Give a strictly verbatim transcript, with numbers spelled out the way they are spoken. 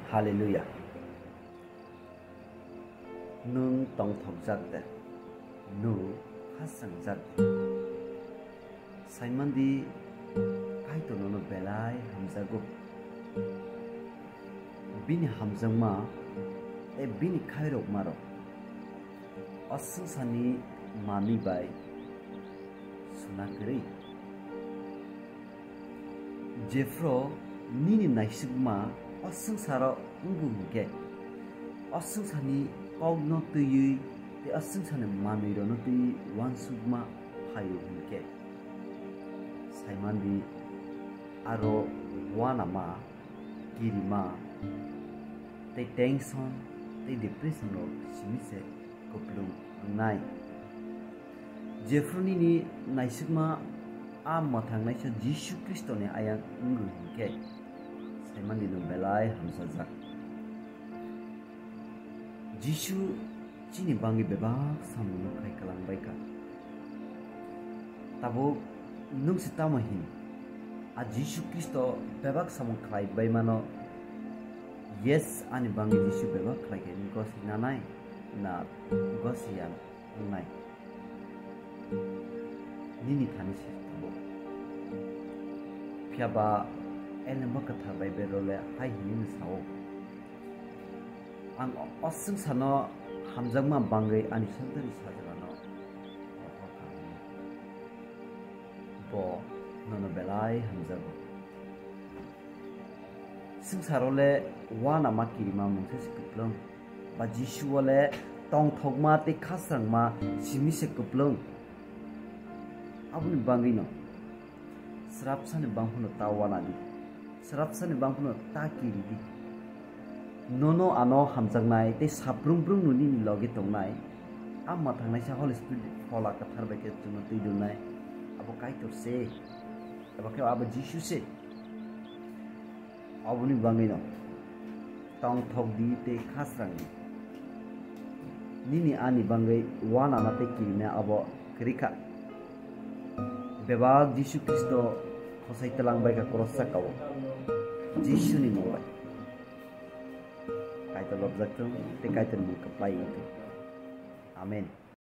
Hallelujah. Nwng tongthokjak de? Nwng khasrangjak de? Saimandi, Kaitor nono belai hamjago. Bini hamjakma tei bini khairokmarok o swngcharni manwi bai suna kwrwi. Jephru nini naisukma o swngcharo wngo hwnkhe, o swngcharni kokno twiwi tei o swngcharni manwirokno twiwi uansukma phaio hwnkhe, saimandi, aro uanama, kirima, tei tension, tei depression rok simi se kwplwng wngnai. Jephru nini naisukma a mwthangnaisa Jisu Khristoni ayang wngwi hwnkhe, saimandi nwng belai hamsajak. Jisu chini bangwi bebak samungno khai kwlangbaikha. Tabuk nwng se tamo hin? A Jisu Khristo bebak samung khlaibaimano, yes, ani bangwi Jisu bebak khlaikha, nini gosi nanai na gosi ya wngnai? Nini thani se tabuk. Phiya ba elemba kwthar Baibel role hai hinwi sao, "Ang o swngcharno hamjakma bangwi ani songchakni sajlano rohor kha hwnwi. Bo nono belai hamjago." Swngcharo le uanama kirima mungsa se kwplwng, ba Jisu o le tongthokma tei khasrangma simi se kwplwng. Aboni bangwino srapsani bangphano ta uanadi, srapsani bangphano ta kiridi. Nono ano hamjaknai tei sabrung brungno nini logi tongnai, a mwthangnaisa Holy Spirit Phola Kwthar bai khe chwngno twi dunai, abo Kaitor se, eba khe abo Jisu se. Aboni bangwino tongthok di tei khasrang di. Nini ani bangwi uanama tei kirima abo kwrwi kha. Bebak Jisu Khristo khosai twlang bai kha cross sakao. Jisuni mung bai. Kaitor lobjak thung tei Kaitor mung kwplai wng thung. Amen.